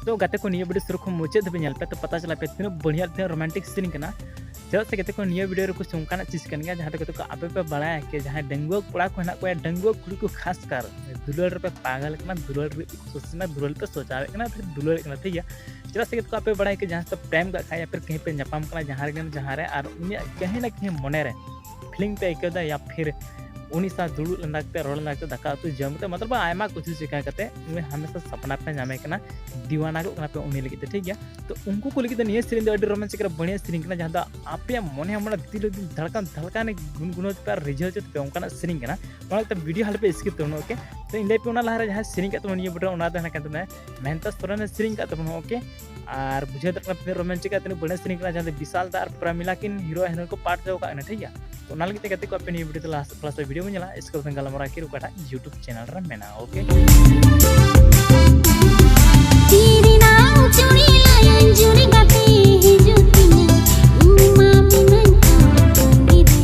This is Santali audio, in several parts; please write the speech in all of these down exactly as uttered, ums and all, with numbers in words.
ᱛᱚ ᱜᱟᱛᱮ ᱠᱚ, ᱱᱤᱭᱟᱹ ᱵᱷᱤᱰᱤᱭᱳ ᱥᱩᱨᱩ ᱠᱷᱚᱱ ᱢᱩᱪᱟᱹᱫ ᱫᱷᱟᱹᱵᱤᱡ ᱧᱮᱞ ᱯᱮ, ᱛᱚ ᱯᱟᱛᱟ ᱪᱟᱞᱟᱜ ᱯᱮ ᱛᱤᱱᱟᱹᱜ ᱵᱟᱹᱲᱤᱭᱟ ᱛᱤᱱᱟᱹᱜ ᱨᱳᱢᱟᱱᱴᱤᱠ ᱥᱤᱱ ᱠᱟᱱᱟ᱾ ᱪᱮᱫᱟᱜ ᱥᱮ ᱜᱟᱛᱮ ᱠᱚ, ᱱᱤᱭᱟᱹ ᱵᱷᱤᱰᱤᱭᱳ ᱨᱮ ᱠᱩᱪ ᱚᱱᱠᱟᱱᱟᱜ ᱪᱤᱡᱽ ᱠᱟᱱ ᱜᱮᱭᱟ ᱡᱟᱦᱟᱸ ᱫᱚ ᱜᱟᱛᱮ ᱠᱚ ᱟᱯᱮ ᱯᱮ ᱵᱟᱲᱟᱭᱟ ᱠᱤ ᱡᱟᱦᱟᱸᱭ ᱰᱟᱺᱜᱩᱣᱟᱹ ᱠᱚᱲᱟ ᱠᱚ ᱦᱮᱱᱟᱜ ᱠᱚᱣᱟ, ᱰᱟᱺᱜᱩᱣᱟᱹ ᱠᱩᱲᱤ ᱠᱚ ᱠᱷᱟᱥ ᱠᱟᱨ ᱫᱩᱞᱟᱹᱲ ᱨᱮᱯᱮ ᱯᱟᱜᱟᱞ ᱠᱟᱱᱟ, ᱫᱩᱞᱟᱹᱲ ᱨᱮ ᱠᱩᱥᱤ ᱠᱟᱱᱟ, ᱫᱩᱞᱟᱹᱲ ᱯᱮ ᱥᱚᱪᱟᱣᱮᱫ ᱠᱟᱱᱟ, ᱯᱷᱤᱨ ᱫᱩᱞᱟᱹᱲᱮᱫ ᱠᱟᱱᱟ, ᱴᱷᱤᱠ ᱜᱮᱭᱟ᱾ ᱪᱮᱫᱟᱜ ᱥᱮ ᱜᱟᱛᱮ ᱠᱚ ᱟᱯᱮ ᱵᱟᱲᱟᱭᱟ ᱠᱤ ᱡᱟᱦᱟᱸ ᱥᱟᱛᱮ ᱯᱨᱮᱢ ᱠᱟᱜ ᱠᱷᱟᱡ ᱭᱟ ᱯᱷᱤᱨ ᱠᱟᱹᱦᱤ ᱯᱮ ᱧᱟᱯᱟᱢ ᱠᱟᱱᱟ ᱡᱟᱦᱟᱸ ᱨᱮᱜᱮ ᱡᱟᱦᱟᱸ ᱨᱮ, ᱟᱨ ᱩᱱᱤᱭᱟᱜ ᱠᱟᱹᱦᱤ ᱱᱟ ᱠᱟᱹᱦᱤ ᱢᱚᱱᱮ ᱨᱮ ᱯᱷᱤᱞᱤᱝ ᱯᱮ ᱟᱹᱭᱠᱟᱹᱣ ᱮᱫᱟ ᱭᱟ ᱯᱷᱤᱨ ᱩᱱᱤ ᱥᱟᱶ ᱫᱩᱲᱩᱵ ᱞᱟᱸᱫᱟ ᱠᱟᱛᱮ, ᱨᱚᱲ ᱞᱟᱸᱫᱟ ᱠᱟᱛᱮ, ᱫᱟᱠᱟ ᱩᱛᱩ ᱡᱚᱢ ᱠᱟᱛᱮ, ᱢᱚᱛᱞᱚᱵ ᱟᱭᱢᱟ ᱠᱩᱪᱷᱩ ᱪᱤᱠᱟ ᱠᱟᱛᱮ ᱩᱱᱤ ᱦᱟᱢᱮᱥᱟ ᱥᱟᱯᱱᱟ ᱯᱮ ᱧᱟᱢᱮ ᱠᱟᱱᱟ, ᱫᱤᱣᱟᱱᱟ ᱠᱚᱜ ᱠᱟᱱᱟ ᱯᱮ ᱩᱱᱤ ᱞᱟᱹᱜᱤᱫ ᱛᱮ, ᱴᱷᱤᱠ ᱜᱮᱭᱟ᱾ ᱛᱚ ᱩᱱᱠᱩ ᱠᱚ ᱞᱟᱹᱜᱤᱫ ᱫᱚ ᱱᱤᱭᱟᱹ ᱥᱮᱨᱮᱧ ᱫᱚ ᱟᱹᱰᱤ ᱨᱳᱢᱟᱱᱪᱚᱠ ᱟᱨ ᱵᱟᱹᱲᱤᱭᱟ ᱥᱮᱨᱮᱧ ᱠᱟᱱᱟ, ᱡᱟᱦᱟᱸ ᱫᱚ ᱟᱯᱮᱭᱟᱜ ᱢᱚᱱᱮ ᱦᱚᱸ ᱢᱟᱱᱮ ᱫᱤᱞ ᱫᱤᱞ ᱫᱷᱟᱲᱠᱟᱱ ᱫᱷᱟᱲᱠᱟᱱ ᱜᱩᱱᱜᱩᱱᱟᱹᱣ ᱛᱮᱯᱮ ᱟᱨ ᱨᱤᱡᱷᱟᱹᱣ ᱦᱚᱪᱚ ᱛᱟᱯᱮ ᱚᱱᱠᱟᱱᱟᱜ ᱥᱮᱨᱮᱧ ᱠᱟᱱᱟ᱾ ᱚᱱᱟ ᱞᱟᱹᱜᱤᱫ ᱵᱷᱤᱰᱤᱭᱳ ᱦᱟᱞᱮ ᱯᱮ ᱥᱠᱤᱯ ᱛᱟᱵᱚᱱᱟ, ᱳᱠᱮ? ᱛᱚ ᱤᱧ ᱞᱟᱹᱭ ᱯᱮ ᱚᱱᱟ ᱞᱟᱦᱟᱨᱮ ᱡᱟᱦᱟᱸᱭ ᱥᱮᱨᱮᱧ ᱠᱟᱜ ᱛᱟᱵᱚᱱᱟ ᱱᱤᱭᱟᱹ ᱵᱷᱤᱰᱤᱭᱳ, ᱚᱱᱟ ᱫᱚ ᱦᱮᱱᱟᱜ ᱠᱟᱱ ᱛᱟᱵᱚᱱᱟ ᱢᱮᱦᱱᱛᱟ ᱥᱚᱨᱮᱱ ᱮ ᱥᱮᱨᱮᱧ ᱠᱟᱜ ᱛᱟᱵᱚᱱᱟ, ᱳᱠᱮ? ᱟᱨ ᱵᱩᱡᱷᱟᱹᱣ ᱫᱟᱲᱮᱭᱟᱜ ᱠᱟᱱᱟ ᱛᱤᱱᱟᱹᱜ ᱨᱳᱢᱟᱱᱪᱚᱠ ᱟᱨ ᱛᱤᱱᱟᱹᱜ ᱵᱟᱹᱲᱤᱡ ᱥᱮᱨᱮᱧ ᱠᱟᱱᱟ, ᱡᱟᱦᱟᱸ ᱫᱚ ᱵᱤᱥᱟᱞ ᱫᱟ ᱟᱨ ᱯᱨᱟᱢᱤᱞᱟ ᱠᱤᱱ ᱦᱤᱨᱳ ᱦᱤᱨᱳᱭᱤᱱ ᱠᱚ ᱯᱟᱴ ᱦᱚᱪᱚ ᱟᱠᱟᱫ ᱠᱟᱱᱟ, ᱴᱷᱤᱠ ᱜᱮᱭᱟ? ᱛᱚ ᱚᱱᱟ ᱞᱟᱹᱜᱤᱫ ᱛᱮ ᱜᱟᱛᱮ ᱠᱚ ᱟᱯᱮ ᱱᱤᱭᱟᱹ ᱵᱷᱤᱰᱤᱭᱳ ᱫᱚ ᱞᱟᱥᱴ ᱠᱞᱟᱥ ᱨᱮ ᱵᱷᱤᱰᱤᱭᱳ ᱵᱚᱱ ᱧᱮᱞᱟ, ᱤᱥᱠᱮ ᱵᱟᱫ ᱜᱟᱞᱢᱟᱨᱟᱣ ᱠᱤ ᱚᱠᱟᱴᱟᱜ YouTube ᱪᱮᱱᱮᱞ ᱨᱮ ᱢᱮᱱᱟᱜᱼᱟ, ᱳᱠᱮ? ᱛᱤᱨᱤᱱᱟᱜ ᱪᱩᱲᱤ ᱞᱟᱭᱟᱧ ᱡᱩᱲᱤ ᱜᱟᱛᱮ ᱦᱤᱡᱩᱜ ᱛᱤᱧᱟ, ᱤᱧ ᱢᱟ ᱢᱤᱱᱟᱹᱧ ᱟᱢ ᱛᱟᱺᱜᱤ ᱨᱮ,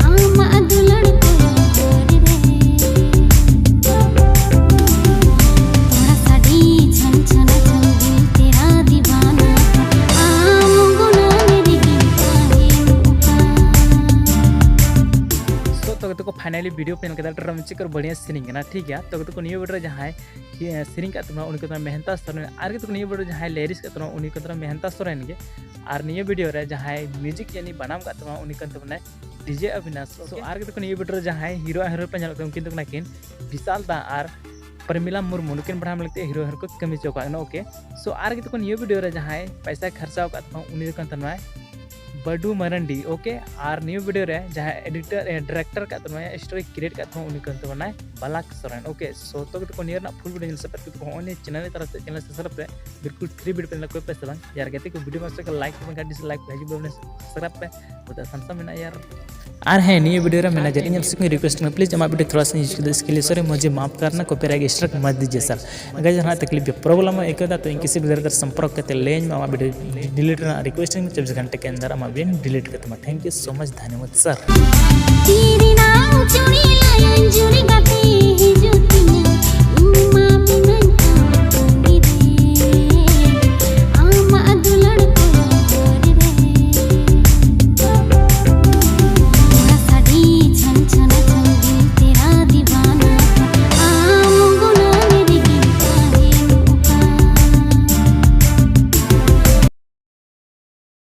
ᱟᱢᱟᱜ ᱫᱩᱞᱟᱹᱲ ᱠᱚᱭᱚᱜ ᱦᱚᱨ ᱨᱮ᱾ ᱛᱷᱚᱲᱟ ᱥᱟᱰᱮ ᱪᱷᱟᱱ ᱪᱷᱟᱱᱟ ᱪᱷᱟᱱ ᱫᱤᱞ ᱛᱮᱨᱟ ᱫᱤᱣᱟᱱᱟ, ᱟᱢ ᱜᱩᱱᱟᱹ ᱨᱮᱜᱮᱧ ᱛᱟᱦᱮᱱᱚᱜᱼᱟ᱾ So, ᱛᱚ ᱜᱟᱛᱮ ᱠᱚ, finally ᱵᱷᱤᱰᱤᱭᱳ ᱯᱮ ᱧᱮᱞ ᱠᱮᱫᱟ, ᱟᱹᱰᱤ ᱨᱳᱢᱟᱱᱪᱚᱠ ᱟᱨ ᱵᱟᱹᱲᱤᱭᱟ ᱥᱮᱨᱮᱧ ᱠᱟᱱᱟ, ᱴᱷᱤᱠ ᱜᱮᱭᱟ᱾ ᱛᱚ ᱜᱟᱛᱮ ᱠᱚ, ᱱᱤᱭᱟᱹ ᱵᱷᱤᱰᱤᱭᱳ ᱨᱮ ᱡᱟᱦᱟᱸᱭ ᱠᱤ-, ᱥᱮᱨᱮᱧ ᱠᱟᱜ ᱛᱟᱵᱚᱱᱟ ᱩᱱᱤ ᱠᱟᱱ ᱛᱟᱵᱚᱱᱟ ᱢᱮᱦᱱᱛᱟ ᱥᱚᱨᱮᱱ, ᱟᱨ ᱜᱟᱛᱮ ᱠᱚ, ᱱᱤᱭᱟᱹ ᱵᱷᱤᱰᱤᱭᱳ ᱨᱮ ᱡᱟᱦᱟᱸᱭ ᱞᱤᱨᱤᱠᱥ ᱠᱟᱜ ᱛᱟᱵᱚᱱᱟ ᱩᱱᱤ ᱠᱟᱱ ᱛᱟᱵᱚᱱᱟ ᱢᱮᱦᱱᱛᱟ ᱥᱚᱨᱮᱱ ᱜᱮ, ᱟᱨ ᱱᱤᱭᱟᱹ ᱵᱷᱤᱰᱤᱭᱳ ᱨᱮ ᱡᱟᱦᱟᱸᱭ ᱢᱤᱣᱡᱤᱠ ᱡᱟᱹᱱᱤᱡ ᱵᱟᱱᱟᱢ ᱠᱟᱜ ᱛᱟᱵᱚᱱᱟ ᱩᱱᱤ ᱠᱟᱱ ᱛᱟᱵᱚᱱᱟᱭ DJ Avinash᱾ So, ᱟᱨ ᱜᱟᱛᱮ ᱠᱚ, ᱱᱤᱭᱟᱹ ᱵᱷᱤᱰᱤᱭᱳ ᱨᱮ ᱡᱟᱦᱟᱸᱭ ᱦᱤᱨᱳ ᱟᱨ ᱦᱤᱨᱳᱭᱤᱱ ᱯᱮ ᱧᱮᱞᱚᱜ ᱠᱟᱱᱟ, ᱩᱱᱠᱤᱱ ᱫᱚ ᱠᱟᱱᱟ ᱠᱤᱱ ᱵᱤᱥᱟᱞ ᱫᱟ ᱟᱨ ᱯᱨᱮᱢᱤᱞᱟ ᱢᱩᱨᱢᱩ, ᱱᱩᱠᱤᱱ ᱵᱟᱱᱟᱨ ᱞᱟᱹᱜᱤᱫ ᱛᱮ ᱦᱤᱨᱳ ᱦᱤᱨᱳᱭᱤᱱ ᱠᱚ ᱠᱟᱹᱢᱤ ᱦᱚᱪᱚ ᱠᱟᱜ ᱠᱟᱱᱟ, ᱳᱠᱮ᱾ So, ᱟᱨ ᱜᱟᱛᱮ ᱠᱚ, ᱱᱤᱭᱟᱹ ᱵᱷᱤᱰᱤᱭᱳ ᱨᱮ ᱡᱟᱦᱟᱸᱭ ᱯᱚᱭᱥᱟᱭ ᱠᱷᱚᱨᱪᱟ ᱟᱠᱟᱫ ᱛᱟᱵᱚᱱᱟ ᱩᱱᱤ ᱫᱚ ᱠᱟᱱ ᱛᱟᱵᱚᱱᱟᱭ ᱵᱟᱹᱰᱩ ᱢᱟᱨᱟᱱᱰᱤ, ᱳᱠᱮ᱾ ᱟᱨ ᱱᱤᱭᱟᱹ ᱵᱷᱤᱰᱤᱭᱳ ᱨᱮ ᱡᱟᱦᱟᱸᱭ ᱮᱰᱤᱴᱚᱨ, ᱮ, ᱰᱟᱭᱨᱮᱠᱴᱚᱨ ᱠᱟᱜ ᱛᱟᱵᱚᱱᱟᱭ, ᱥᱴᱳᱨᱤ ᱠᱨᱤᱭᱮᱴ ᱠᱟᱜ ᱛᱟᱵᱚᱱᱟ, ᱩᱱᱤ ᱠᱟᱱ ᱛᱟᱵᱚᱱᱟᱭ ᱵᱟᱞᱟᱠ ᱥᱚᱨᱮᱱ, ᱳᱠᱮ᱾ So, ᱛᱚ ᱜᱟᱛᱮ ᱠᱚ, ᱱᱤᱭᱟᱹ ᱨᱮᱱᱟᱜ ᱯᱷᱩᱞ ᱵᱷᱤᱰᱤᱭᱳ ᱧᱮᱞ ᱥᱟᱯᱮ ᱛᱚ ᱦᱚᱸᱜᱼᱚᱭ ᱱᱤᱭᱟᱹ ᱪᱮᱱᱮᱞ ᱨᱮ ᱛᱟᱨᱟ ᱪᱮᱱᱮᱞ ᱥᱟᱵᱥᱠᱨᱟᱭᱤᱵ ᱯᱮ, ᱵᱤᱞᱠᱩᱞ ᱯᱷᱨᱤ ᱵᱷᱤᱰᱤᱭᱳ ᱯᱮ ᱧᱮᱞ ᱠᱚ ᱯᱮ ᱥᱮ ᱵᱟᱝ? ᱭᱟᱨ ᱜᱟᱛᱮ ᱠᱚ, ᱵᱷᱤᱰᱤᱭᱳ ᱢᱚᱡᱽ ᱞᱮᱠᱟ ᱞᱟᱭᱤᱠ ᱠᱚ ᱵᱟᱝᱠᱷᱟᱱ ᱰᱤᱥᱞᱟᱭᱤᱠ ᱯᱮ, ᱦᱤᱡᱩᱜ ᱵᱮ ᱥᱟᱵᱥᱠᱨᱟᱭᱤᱵ ᱯᱮ, ᱵᱚᱦᱩᱛ ᱟᱥᱟᱱ ᱥᱟ ᱢᱮᱱᱟᱜᱼᱟ ᱭᱟᱨ᱾ ᱟᱨ ᱦᱮᱸ, ᱱᱤᱭᱟᱹ ᱵᱷᱤᱰᱤᱭᱳ ᱨᱮ ᱢᱮᱱᱟ ᱡᱮ ᱤᱧᱟᱹᱜ ᱥᱩᱠᱩᱧ ᱨᱤᱠᱩᱭᱮᱥᱴ ᱠᱟᱱᱟ, ᱯᱞᱤᱡ ᱟᱢᱟᱜ ᱵᱷᱤᱰᱤᱭᱳ ᱛᱷᱚᱲᱟ ᱥᱟ ᱤᱥᱠᱩᱞ ᱥᱚᱨᱮ ᱢᱩᱡᱷᱮ ᱢᱟᱯ ᱠᱟᱨᱱᱟ, ᱠᱚᱯᱤᱨᱟᱭᱴ ᱥᱴᱨᱟᱭᱤᱠ ᱢᱟᱛ ᱫᱤᱡᱤᱭᱮ ᱥᱟᱨ᱾ ᱟᱜᱟᱨ ᱡᱟᱦᱟᱱᱟᱜ ᱛᱟᱠᱞᱤᱯ ᱭᱟ ᱯᱨᱚᱵᱞᱮᱢ ᱮᱢ ᱟᱹᱭᱠᱟᱹᱣ ᱫᱟ ᱛᱚ ᱤᱧ ᱠᱤᱥᱤ ᱵᱷᱤᱰᱤᱭᱳ ᱨᱮ ᱥᱚᱢᱯᱚᱨᱠ ᱠᱟᱛᱮ ᱞᱟᱹᱭᱟᱹᱧ ᱢᱮ, ᱟᱢᱟᱜ ᱵᱷᱤᱰᱤᱭᱳ ᱰᱤᱞᱤᱴ ᱨᱮᱱᱟᱜ ᱨᱤᱠᱩᱭᱮᱥᱴ ᱟᱹᱧ ᱢᱮ, ᱪᱚᱵᱵᱤᱥ ᱜᱷᱚᱱᱴᱟ ᱠᱮ ᱟᱱᱫᱟᱨ ᱟᱢᱟᱜ ᱵᱷᱤᱰᱤᱭᱳ ᱰᱤᱞᱤᱴ ᱠᱟᱛᱟᱢᱟ᱾ Thank you so much, ᱫᱷᱟᱱᱭᱚᱵᱟᱫ ᱥᱟᱨ᱾